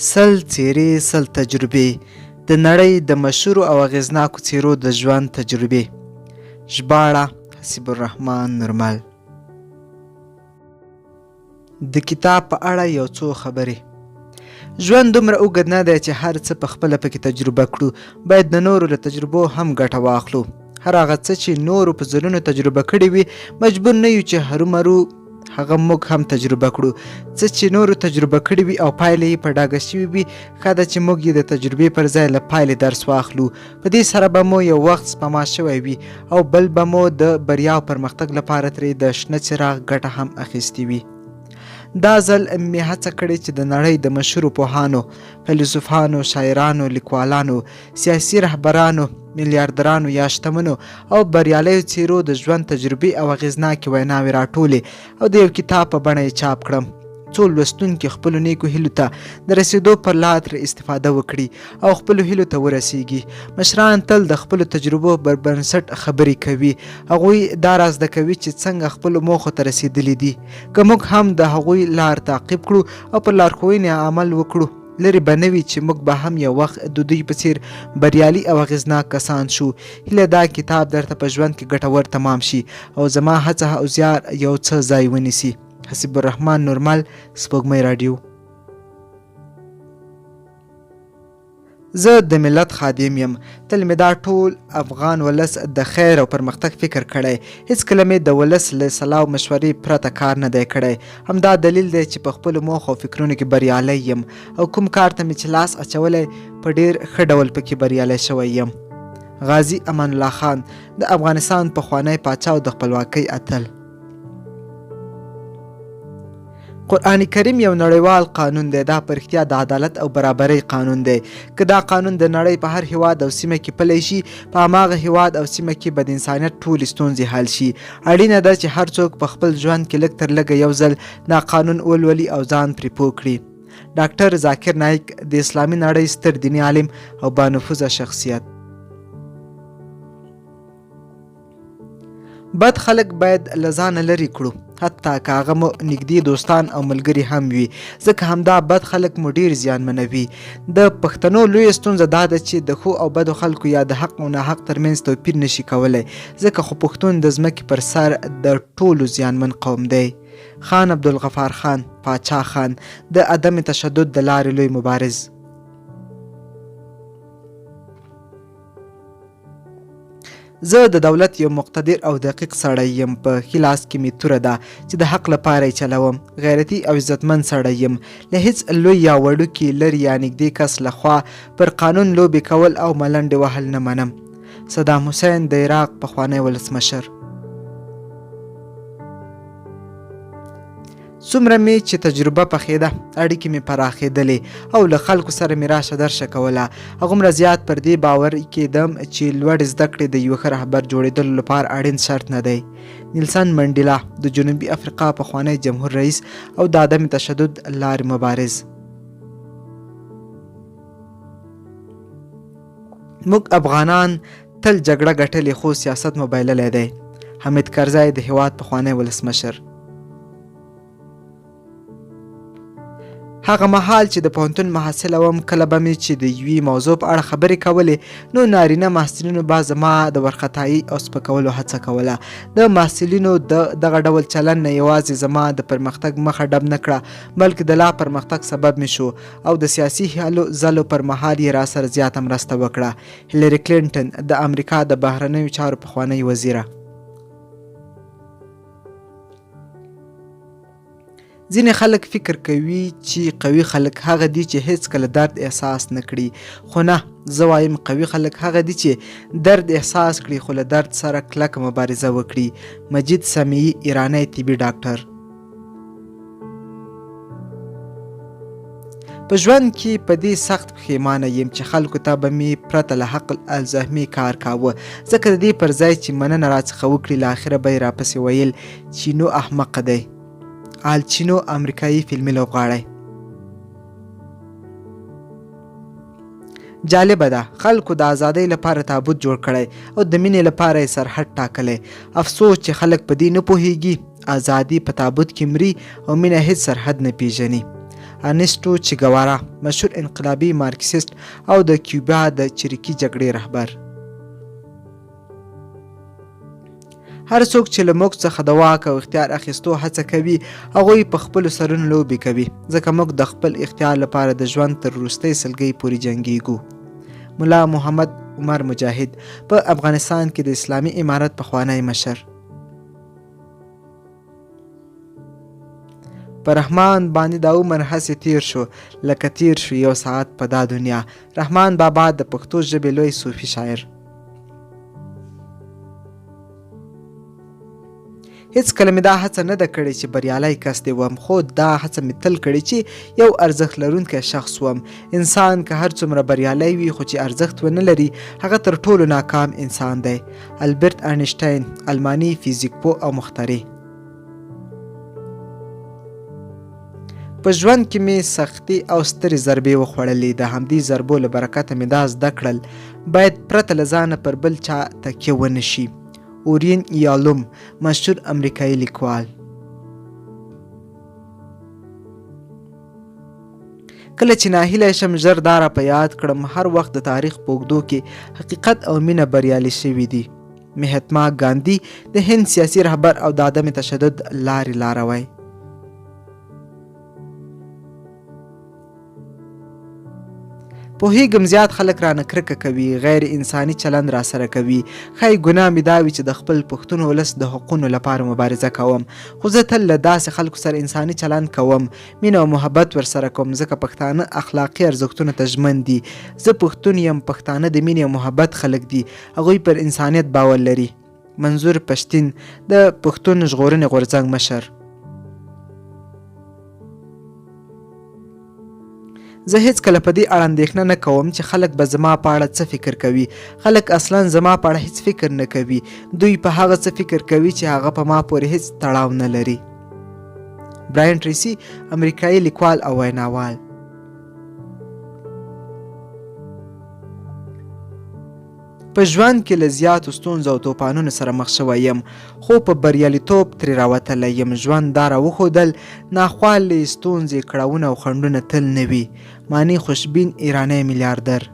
سل څېرې سل تجربې د نړۍ د مشهورو او اغېزناکو څېرو د ژوند تجربې. ژباړه حسیب الرحمن نورمل. د کتاب په اړه یو څو خبرې. ژوند دومره اوږد نه دی چې هر څه په خپله پکې تجربه کړو، باید د نورو له تجربو هم ګټه واخلو. هر هغه څه چې نورو په ځلونو تجربه کړي وي، مجبور نه یو چې هرومرو هغه موږ هم تجربه کړو. څه چې نورو تجربه کړي وي او پایلې یې په ډاګه شوي وي، ښه ده چې موږ یې د تجربې پر ځای له پایلې درس واخلو. په دې سره به مو یو وخت سپما شوی وي او بل به مو د بریا او پرمختګ لپاره ترې د شنه څراغ ګټه هم اخیستې وي. دا ځل مې هڅه کړې چې د نړۍ د مشهورو پوهانو، فیلسوفانو، شاعرانو، لیکوالانو، سیاسي رهبرانو، میلیاردرانو یا شتمنو او بریالیو څېرو د ژوند تجربې او اغېزناکې ویناوې راټولې او د یو کتاب په بڼه یې چاپ کړم، څو لوستونکي خپلو نیکو هیلو ته د رسېدو پر لار ترې استفاده وکړي او خپلو هیلو ته ورسېږي. مشران تل د خپلو تجربو پر بنسټ خبرې کوي. هغوی دا را زده کوي چې څنګه خپلو موخو ته رسېدلي دي. که موږ هم د هغوی لار تعقیب کړو او پر لارښوونې عمل وکړو، لرې به نه وي چې موږ به هم یو وخت د دوی په څېر بریالي او اغېزناک کسان شو. هیله دا کتاب درته په ژوند کې ګټور تمام شي او زما هڅه او زیار یو څه ځای ونیسي. حسیب الرحمن نورمل، سپوږمۍ راډیو. زه د ملت خادم یم، تل مې دا ټول افغان ولس د خیر او پرمختګ فکر کړی، هیڅکله مې د ولس له سلا او مشورې پرته کار نه دی کړی، همدا دلیل دی چې په خپلو موخو او فکرونو کې بریالی یم او کوم کار ته مې چې لاس اچولی په ډیر ښه ډول پکې بریالی شوی یم. غازي امان الله خان د افغانستان پخوانی پاچا او د خپلواکۍ اتل. قرآن کریم یو نړیوال قانون دی. دا په رښتیا د عدالت او برابرۍ قانون دی. که دا قانون د نړۍ په هر هیواد او سیمه کې پلی شي، په هماغه هیواد او سیمه کې به د انسانیت ټولې ستونزې حل شي. اړینه ده چې هر څوک په خپل ژوند کې لږ تر لږه یو ځل دا قانون ولولي او ځان پرې پوه کړي. ډاکټر ذاکر نایک د اسلامي نړۍ ستر دیني عالم او بانفوذه شخصیت. بد خلک باید له ځانه لرې کړو، حتی که هغه مو نږدې دوستان او ملګري هم وي، ځکه همدا بد خلک مو ډیر زیانمنوي. د پښتنو لویه ستونزه دا ده چې د ښو او بدو خلکو یا د حق او ناحق ترمنځ توپیر نشي کولی، ځکه خو پښتون د ځمکې پر سر د ټولو زیانمن قوم دی. خان عبدالغفار خان، پاچا خان، د عدم تشدد د لارې لوی مبارز. زه د دولت یو مقتدر او دقیق سړی یم، په ښي لاس کې مې توره ده چې د حق لپاره یې چلوم. غیرتي او عزتمن سړی یم، له هیڅ لوی یا وړوکي، لرې یا نږدې کس له خوا پر قانون لوبې کول او ملنډې وهل نه منم. صدام حسین، د عراق پخوانی ولسمشر. څومره مې چې تجربه پخېده، اړیکې مې پراخېدلې او له خلکو سره مې راشه درشه کوله، هغومره زیات پر دې باور کېدم چې لوړې زده کړې د یوه ښه رهبر جوړېدلو لپاره اړین شرط نه دی. نیلسن منډیلا، د جنوبي افریقا پخوانی جمهور رئیس او د عدم تشدد لارې مبارز. موږ افغانان تل جګړه ګټلې خو سیاست مو بایللی دی. حامد کرزی، د هیواد پخوانی ولسمشر. هغه مهال چې د پوهنتون محصله وم، کله به مې چې د یوې موضوع په اړه خبرې کولې، نو نارینه محصلینو به زما د ورخطایۍ او سپکولو هڅه کوله. د محصلینو د دغه ډول چلن نه یوازې زما د پرمختګ مخه ډب نه کړه، بلکې د لا پرمختګ سبب مې شو او د سیاسي هلو ځلو پر مهال یې راسره زیاته مرسته وکړه. هیلري کلینټن، د امریکا د بهرنیو چارو پخوانۍ وزیره. ځینې خلک فکر کوي چې قوي خلک هغه دي چې هیڅکله درد احساس نه کړي، خو نه، زه وایم قوي خلک هغه دي چې درد احساس کړي خو له درد سره کلکه مبارزه وکړي. مجید سمیعي، ایرانی طبي ډاکټر. په ژوند کې په دې سخت پښېمانه یم چې خلکو ته به مې پرته له حق الزحمې کار کاوه، ځکه د دې پر ځای چې مننه راڅخه وکړي، له اخره به یې راپسې ویل چینو احمق دی. آل چینو امریکایي فلمي لوبغاړی. جالبه ده، خلکو د ازادۍ لپاره تابوت جوړ کړی او د مینې لپاره یې سرحد ټاکلی. افسوس چې خلک په دې نه پوهیږي، ازادي په تابوت کې مري او مینه هیڅ سرحد نه پیژني. ارنسټو چیګوارا، مشهور انقلابي مارکسیست او د کیوبا د چریکي جګړې رهبر. هر څوک چې له موږ څخه د واک او اختیار اخیستو هڅه کوي، هغوی په خپلو سرونو لوبې کوي، ځکه موږ د خپل اختیار لپاره د ژوند تر وروستۍ سلګۍ پورې جنګیږو. ملا محمد عمر مجاهد، په افغانستان کې د اسلامي امارت پخوانی مشر. په رحمان باندې دا عمر هسې تیر شو لکه تیر شو یو ساعت په دا دنیا. رحمان بابا د پښتو ژبې لوی صوفي شاعر. هیڅکله مې دا هڅه نه ده کړې چې بریالی کس دې وم، خو دا هڅه مې تل کړې چې یو ارزښت لرونکی شخص وم. انسان که هر څومره بریالی وي، خو چې ارزښت ونه لري، هغه تر ټولو ناکام انسان دی. البرت انشټین، الماني فزیک پوه او مخترع. په ژوند کې مې سختې او سترې ضربې وخوړلې، د همدې ضربو له برکته مې دا زده کړل، باید پرته له ځانه پر بل چا تکیه ونه شي. اورین یالوم، مشهور امریکایي لیکوال. کله چې ناهیلی شم، ژر دا را په یاد کړم، هر وخت د تاریخ په اوږدو کې حقیقت او مینه بریالي شوي دي. مهاتما ګاندي، د هند سیاسي رهبر او د عدم تشدد لارې لاروی. پوهیږم زیات خلک رانه کرکه کوي، غیر انساني چلند راسره کوي. ښایي ګناه مې دا وي چې د خپل پښتون ولس د حقونو لپاره مبارزه کوم، خو زه تل له داسې خلکو سره انساني چلند کوم، مینه او محبت ورسره کوم، ځکه پښتانه اخلاقي ارزښتونو ته ژمن دي. زه پښتون یم، پښتانه د مینې او محبت خلک دي، هغوی پر انسانیت باور لري. منظور پښتین، د پښتون ژغورنې غورځنګ مشر. زه هیڅکله په دې اړه اندېښنه نه کوم چې خلک به زما په اړه څه فکر کوي. خلک اصلا زما په اړه هیڅ فکر نه کوي. دوی په هغه څه فکر کوي چې هغه په ما پورې هیڅ تړاو نه لري. براین ټریسي، امریکایي لیکوال او ویناوال. په ژوند کې له زیاتو ستونزو او توپانونو سره مخ شوی یم، خو په بریالیتوب ترې راوتلی یم. ژوند دا راوښودل، ناخوالې، ستونزې، کړاوونه او خنډونه تل نه وي. معنی خوشبین، ایرانی میلیاردر.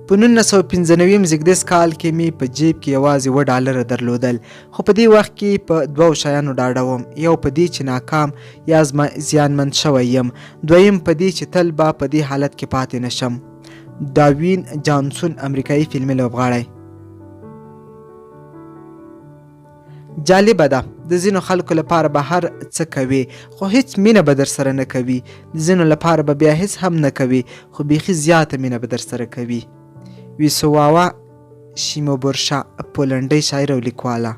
په 1995 زیږدیز کال کې مې په جیب کې یوازې اووه ډالره درلودل، خو په دې وخت کې په دوو شیانو ډاډه وم، یو په دې چې ناکام یا زیانمن شوی یم، دویم په دې چې تل به په دې حالت کې پاتې نه شم. ډاوین جانسون، امریکایي فلمي لوبغاړی. جالبه ده، د ځینو خلکو لپاره به هر څه کوې، خو هیڅ مینه به درسره نه کوي. د ځینو لپاره به بیا هیڅ هم نه کوې، خو بیخي زیاته مینه به درسره کوي. ویسواوا شیموبورشا، پولنډۍ شاعره او لیکواله.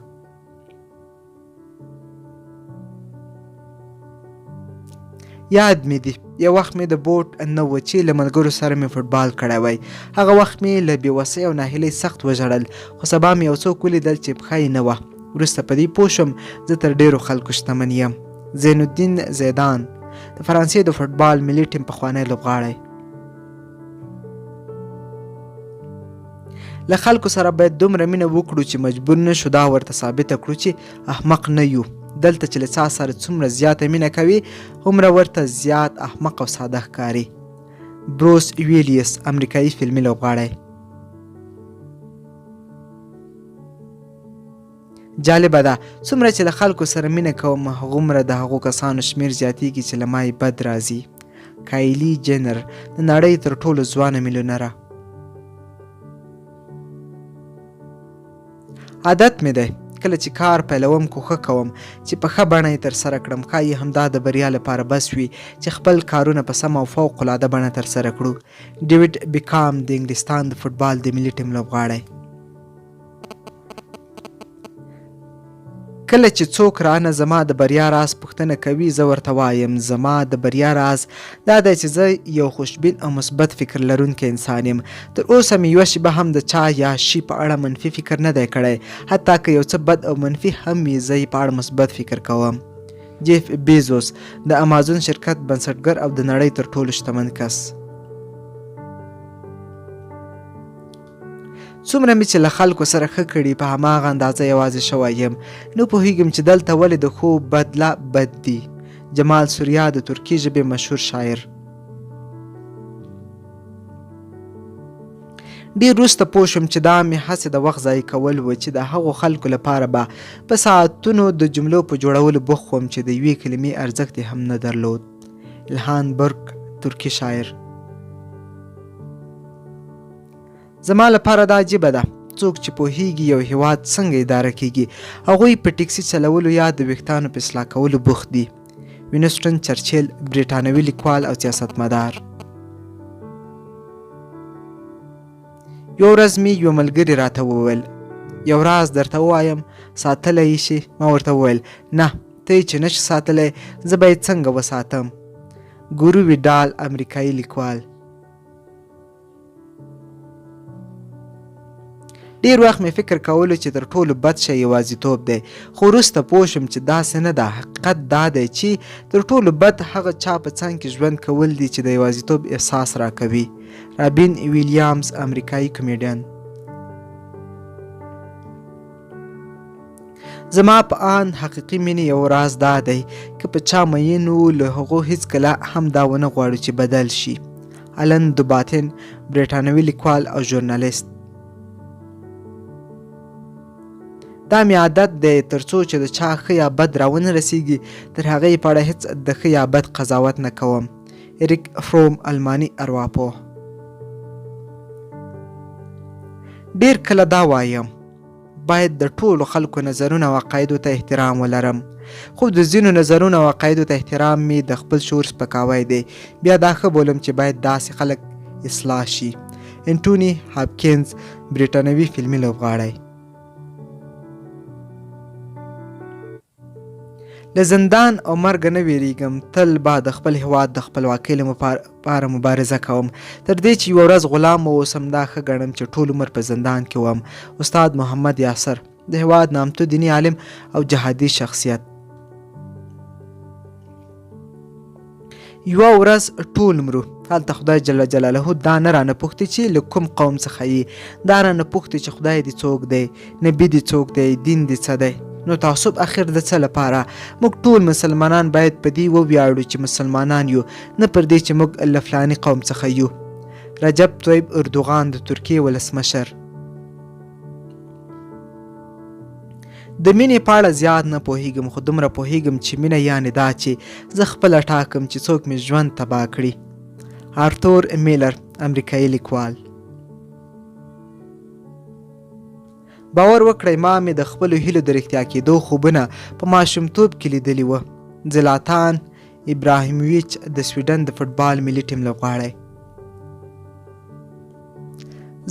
یاد مې دي، یو وخت مې د بوټ نه و چې له ملګرو سره مې فوټبال کړی وای. هغه وخت مې له بې وسۍ او ناهیلۍ سخت وژړل، خو سبا مې یو څوک ولیدل چې پښه یې نه وه. وروسته په دې پوه شوم زه تر ډېرو خلکو شتمن یم. زین الدین زیدان، د فرانسې د فوټبال ملي ټیم پخوانی لوبغاړی. له خلکو سره باید دومره مینه وکړو چې مجبور نه شو دا ورته ثابته کړو چې احمق نه یو. دلته چې له چا سره څومره زیاته مینه کوي، هومره ورته زیات احمق او ساده ښکاري. بروس ویلیس، امریکایي فلمي لوبغاړی. جالبه ده، څومره چې له خلکو سره مینه کوم، هغومره د هغو کسانو شمېر زیاتېږي چې له ما یې بد راځي. کایلي جنر، د نړۍ تر ټولو ځوانه میلیونره. عادت مې دی، کله چې کار پیلوم کوښښ کوم چې په ښه بڼه یې ترسره کړم. ښایي همدا د بریا لپاره بس وي چې خپل کارونه په سمه او فوق العاده بڼه ترسره کړو. ډیویډ بیکام، د انګلستان د فوټبال د ملي ټیم لوبغاړی. کله چې څوک رانه زما د بریا راز پوښتنه کوي، زه ورته وایم، زما د بریا راز دا دی چې زه یو خوشبین او مثبت فکر لرونکی انسان یم. تر اوسه مې یوه شیبه هم د چا یا شي په اړه منفي فکر نه دی کړی. حتی که یو څه بد او منفي هم وي، زه یې په اړه مثبت فکر کوم. جیف بیزوس، د امازون شرکت بنسټګر او د نړۍ تر ټولو شتمن کس. څومره مې چې له خلکو سره ښه کړي په هماغه اندازه یوازې شوی یم. نه پوهیږم چې دلته ولې د ښو بدله بد دي. جمال سوریا د ترکي ژبې مشهور شاعر. ډیر وروسته پوه شوم چې دا مې هسې د وخت ضایع کول و چې د هغو خلکو لپاره به په ساعتونو د جملو په جوړولو بوخت وم چې د یوې کلمې ارزښت یې هم نه درلود. الهان برک ترکي شاعر. زما لپاره دا عجیبه ده، څوک چې پوهیږي یو هیواد څنګه اداره کیږي، هغوی په ټیکسي چلولو یا د ویښتانو په اصلاح کولو بوخت دي. وینسټن چرچیل، بریټانوي لیکوال او سیاستمدار. یو ورځ مې یو ملګري راته وویل، یو راز درته ووایم، ساتلی یې شې؟ ما ورته وویل، نه، ته یې چې نشې ساتلی، زه به یې څنګه وساتم؟ ګورو ویډال، امریکایي لیکوال. ډیر وخت مې فکر کولو چې تر ټولو بد شی یوازیتوب دی، خو وروسته پوه شوم چې داسې نه ده. حقیقت دا دی چې تر ټولو بد هغه چا په څنګ کې ژوند کول دي چې د یوازیتوب احساس راکوي. رابین ویلیامز، امریکایي کمیډین. زما په آند حقیقي مینې یو راز دا دی، که په چا مین وو له هغو هیڅکله هم دا ونه غواړو چې بدل شي. الن دوباتن، بریټانوي لیکوال او ژورنالیست. دا مې عادت دی، تر څو چې د چا ښه یا بد راونه رسیږي تر هغه یې په اړه هیڅ د ښه یا بد قضاوت نه کوم. اریک فروم، الماني ارواپوه. ډیر کله دا وایم، باید د ټولو خلکو نظرونو او عقایدو ته احترام ولرم، خو د ځینو نظرونو او عقایدو ته احترام مې د خپل شعور سپکاوی دی. بیا دا ښه بولم چې باید داسې خلک اصلاح شي. انټوني هاپکینز، بریټانوي فلمي لوبغاړی. له زندان او مرګه نه ویریږم، تل به د خپل هیواد د خپلواکۍ لپاره مبارزه کوم، تر دې چې یوه ورځ غلام واوسم. دا ښه ګڼم چې ټول عمر په زندان کې وم. استاد محمد یاسر، د هیواد نامتو دیني عالم او جهادي شخصیت. یوه ورځ ټول مرو، هلته خدای جل جلاله دا نه رانه پوښتي چې له کوم قوم څخه یې، دا رانه پوښتي چې خدای دې څوک دی، نبي دې څوک دی، دین دې څه دی. نو تعصب اخر د څه لپاره؟ موږ ټول مسلمانان باید په دې وویاړو چې مسلمانان یو، نه پر دې چې موږ له فلاني قوم څخه یو. رجب طیب اردوغان، د ترکیې ولسمشر. د مینې په اړه زیات نه پوهیږم، خو دومره پوهیږم چې مینه یعنې دا چې زه خپله ټاکم چې څوک مې ژوند تباه کړي. آرتور میلر، امریکایي لیکوال. باور وکړئ، ما مې د خپلو هیلو د رښتیا کېدو خوبونه په ماشومتوب کې لیدلي وو. زلاتان ابراهیمویچ، د سویډن د فوټبال ملي ټیم لوبغاړی.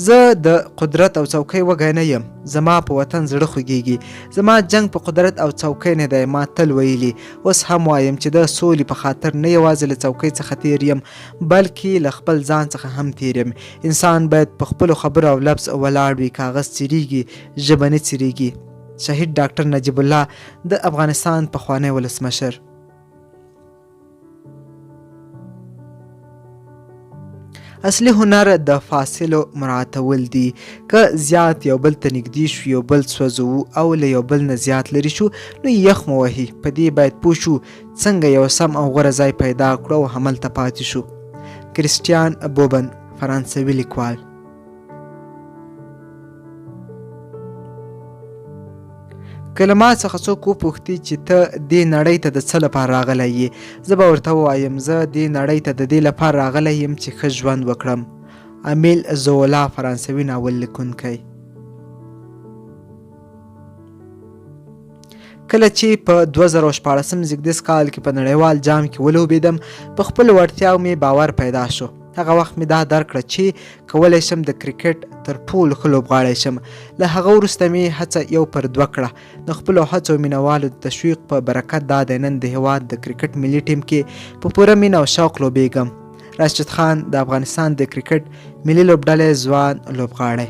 زه د قدرت او څوکۍ وږی نه یم، زما په وطن زړه خوږیږي. زما جنګ په قدرت او څوکۍ نه دی. ما تل ویلي، اوس هم وایم چې د سولې په خاطر نه یوازې له څوکۍ څخه تیر یم، بلکې له خپل ځان څخه هم تیر یم. انسان باید په خپلو خبرو او لفظ ولاړ وي. کاغذ څیریږي، ژبه نه څیریږي. شهید ډاکټر نجیب الله، د افغانستان پخوانی ولسمشر. اصلي هنر د فاصلو مراعتول دي. که زیات یو بل ته نږدې شو، یو بل سوځوو او له یو بل نه زیات لرې شو نو یخ مو وهي. په دې باید پوه شو څنګه یو سم او غوره ځای پیدا کړو او هملته پاتې شو. کریسټیان بوبن، فرانسوي لیکوال. که له ما څخه څوک وپوښتي چې ته دې نړۍ ته د څه لپاره راغلی یې، زه به ورته ووایم، زه دې نړۍ ته د دې لپاره راغلی یم چې ښه ژوند وکړم. امیل زولا، فرانسوي ناول لیکونکی. کله چې په 2016 زیږدیز کال کې په نړیوال جام کې ولوبېدم، په خپلو وړتیاو مې باور پیدا شو. هغه وخت مې دا درک کړه چې کولی شم د کرکټ تر ټولو ښه لوبغاړی شم. له هغه وروسته مې هڅه یو پر دوه کړه. د خپلو هڅو او مینهوالو د تشویق په برکت دا دی نن د هېواد د کرکټ ملي ټیم کې په پوره مینه او شوق لوبېږم. راشد خان، د افغانستان د کرکټ ملي لوبډلې ځوان لوبغاړی.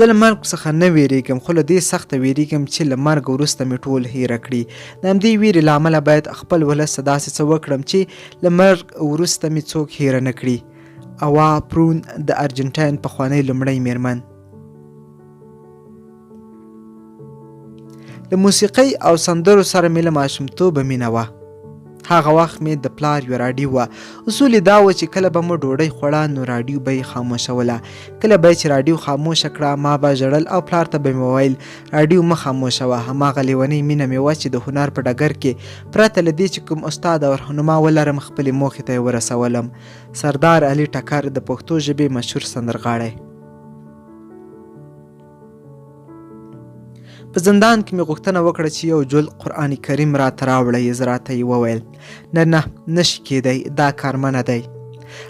زه له مرګ څخه نه ویریږم، خو له دې سخته ویریږم چې له مرګ وروسته مې ټول هیره کړي. د همدې ویرې له امله باید خپل ولس ته داسې څه وکړم چې له مرګ وروسته مې څوک هیره نه کړي. اوا پرون د ارجنټاین پخوانۍ لومړۍ میرمن. له موسیقۍ او سندرو سره مې له ماشومتوبه مینه وه. هغه وخت مې د پلار یوه راډیو وه. اصول یې دا و چې کله به مو ډوډۍ خوړه نو راډیو به یې خاموشوله. کله به یې چې راډیو خاموشه کړه ما به ژړل او پلار ته به مې ویل راډیو مه خاموشوه. هماغه لیونۍ مینه مې وه چې د هنر په ډګر کې پرته له دې چې کوم استاد او رهنما ولرم خپلې موخې ته یې ورسولم. سردار علي ټکر د پښتو ژبې مشهور سندرغاړی. په زندان کې مې غوښتنه وکړه چې یو جلد قرآن کریم راته راوړئ، راته یې وویل نه نه نشي کېدی، دا کار منع دی.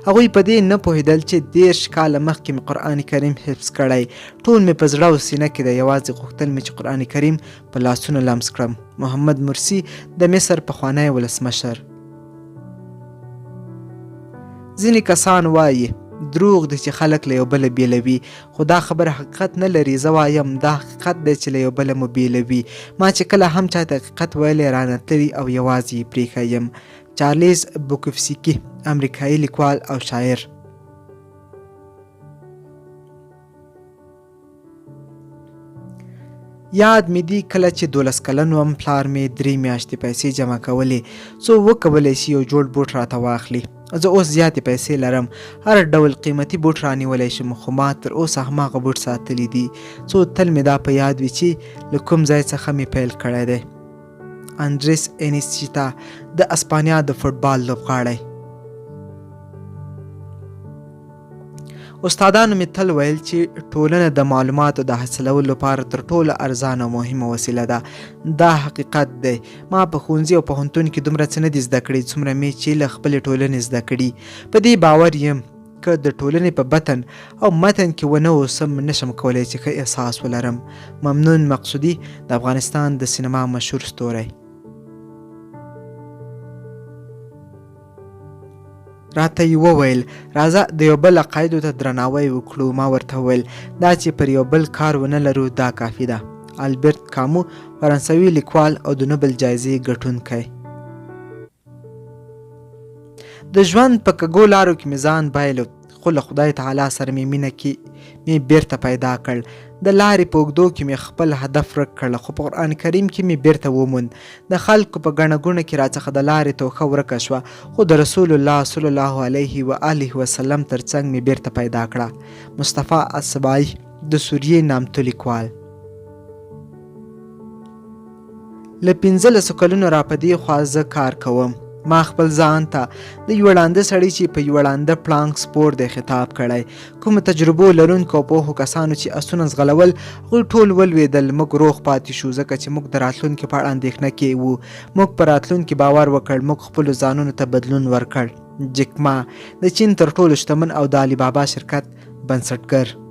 هغوی په دې نه پوهېدل چې 30 کاله مخکې مې قرآن کریم حفظ کړی، ټول مې په زړه او سینه کې دی، یوازې غوښتل مې چې قرآن کریم په لاسونو لمس کړم. محمد مرسي د مصر پخوانی ولسمشر. ځینې کسان وايي دروغ دي چې خلک له یو بله بیلوي، خو دا خبره حقیقت نه لري. زه وایم دا حقیقت دی چې له یو بله مو بیلوي. ما چې کله هم چاته حقیقت ویلی رانه تللی او یوازې یې پریښی یم. چارلیز بوکوفسکي، امریکایي لیکوال او شاعر. یاد مې دي کله چې 12 کلن وم، پلار مې 3 میاشتې پیسې جمع کولې څو وکولی شي یو جوړ بوټ راته واخلي. زه اوس زیاتې پیسې لرم، هر ډول قیمتي بوټ رانیولی شم، خو ما تر اوسه هماغه بوټ ساتلي دي څو تل مې دا په یاد وي چې له کوم ځای څخه مې پیل کړی دی. اندریس انیسیتا د اسپانیا د فوټبال لوبغاړی. استادانو مې تل ویل چې ټولنه د معلوماتو د حاصلولو لپاره تر ټولو ارزانه او مهمه وسیله ده. دا حقیقت دی. ما په ښوونځي او پوهنتون کې دومره څه نه دي زده کړي څومره مې چې له خپلې ټولنې زده کړي. په دې باور یم که د ټولنې په بطن او متن کې ونه اوسم نشم کولی چې ښه احساس ولرم. ممنون مقصودي د افغانستان د سینما مشهور ستوری. راته یې وویل راځه د یو بل عقایدو ته درناوی وکړو. ما ورته وویل دا چې پر یو بل کار ونه لرو دا کافي ده. البرت کامو فرانسوي لیکوال او د نوبل جایزې ګټونکی. د ژوند په کږو لارو کې مې ځان بایلود، خو له خدای تعالی سره مې مینه کې مې بیرته پیدا کړ. د لارې په اوږدو کې مې خپل هدف ورک کړ، خو په قرآن کریم کې مې بیرته وموند. د خلکو په ګڼه ګوڼه کې راڅخه د لارې توښه ورکه شوه، خو د رسول الله صلی الله علیه و آله وسلم تر څنګ مې بیرته پیدا کړه. مصطفی السباعي د سوریې نامتو لیکوال. له 15 کلونو را په دې خوا زه کار کوم. ما خپل ځان ته د یوه ړانده سړي چې په یوه ړانده پړانګ سپور دی خطاب کړی. کومو تجربو لرونکو او پوهو کسانو چې اسونه ځغلول، هغوی ټول ولوېدل. موږ روغ پاتې شو ځکه چې موږ د راتلونکي په اړه اندېښنه کې وو. موږ په راتلونکي باور وکړ. موږ خپلو ځانونو ته بدلون ورکړ. جک ما د چین تر ټولو شتمن او د علي بابا شرکت بنسټګر.